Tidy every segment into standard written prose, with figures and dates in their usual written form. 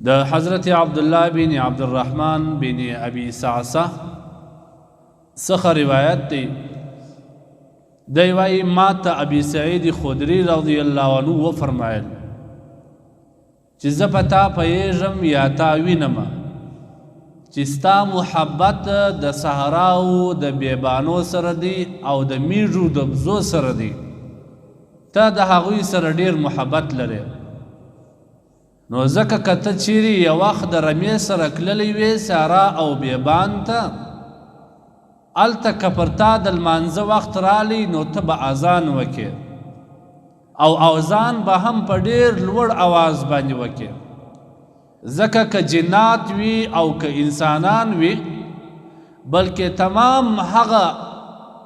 د حضرت عبدالله بن عبدالرحمن بن ابي سعسه څخه روایت دی، دی وایي ما ته ابي سعید خدري رضی الله عنه وفرمایل چې زه په تا پوهېږم یا تا وینم چې ستا محبت د صحراو د بیبانو سره دی او د میږو د بزو سره دی، ته د هغوی سره ډیر محبت لرې. نو ځکه که ته چیرې یو وخت د رمې سره تللی وې صحرا او بیبان ته، هلته که پر تا د لمانځه وخت رالی نو ته به اذان وکې او اذان به هم په ډیر لوړ اواز باندې وکې، ځکه که جنات وي او که انسانان وي، بلکې تمام هغه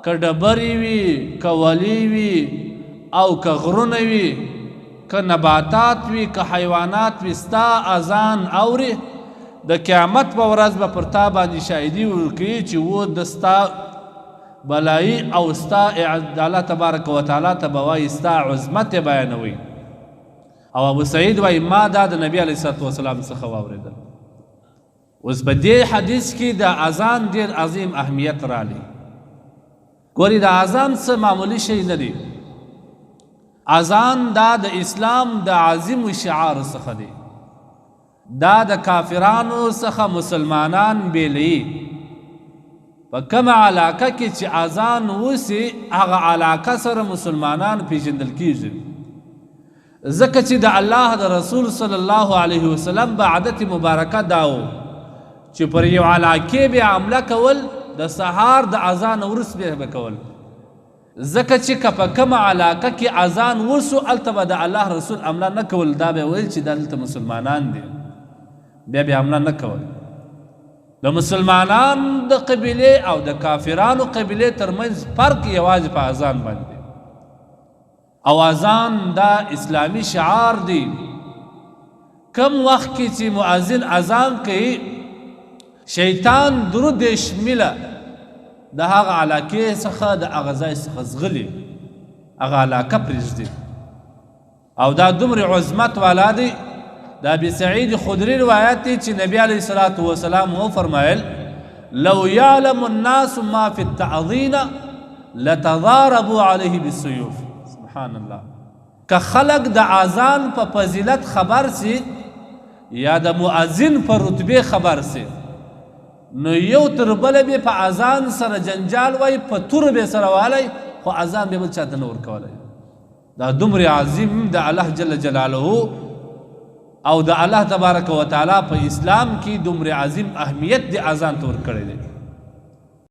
که ډبرې وي، که ولې وي او که غرونه وي، که نباتات وي، که حیوانات وي، ستا اذان اوري، د قیامت په ورځ به پر تا باندې شاهدي ورکوي چې و د ستا بلایي او ستا الله تبارک وتعالی ته به وایي، ستا عظمت یې بیانوي. او ابو سعید وایي ما دا د نبی علیه الصلاة والسلام څخه واورېدل. اوس په دې حدیث کې د اذان ډېر عظیم اهمیت رالی. ګوري د اذان څه معمولی شی نه دی. اذان دا د اسلام د عظیم شعار څخه دی. دا د کافرانو څخه مسلمانان بیلوي. په کومه علاقه کې چې اذان وسي هغه علاقه سره مسلمانان پیژندل کیږي، ځکه چې د الله د رسول صلی الله علیه وسلم به عادت مبارکه داو چې پر یو علاقې به عمله کول د سهار د اذان وروسته به کول، ځکه چې که په کومه علاقه کې اذان وسو هلته به د الله رسول عمله نه کول، دا به ویل چې دلته مسلمانان دي، بیا به عمله نه کول. د مسلمانان د قبیلې او د کافرانو قبیلې ترمنځ فرق یوازې په اذان باندې. او اذان دا اسلامی شعار دی. کم وخت کې چې مؤذن اذان کوي شیطان 33 میله د هغه علاقې څخه د هغه ځای څخه ځغلي، هغه علاقه پرېږدي. او دا دومره عظمت والا دی. د ابي سعید خدري روایت دی چې نبی علیه الصلاة والسلام وفرمایل لو يعلم الناس ما في التأذين لتضاربوا عليه بالسيوف. سبحان الله. که خلق د اذان په فضیلت خبر سي یا د مؤذن په رتبه خبر سي نو یو تر بله به په اذان سره جنجال وای، په تور به سره والی، خو اذان به بل چاته نه ورکولی. دا دومره عظیم د الله جل جلاله او د الله تبارک وتعالی په اسلام کې دومره عظیم اهمیت د اذان ته ورکړی دی.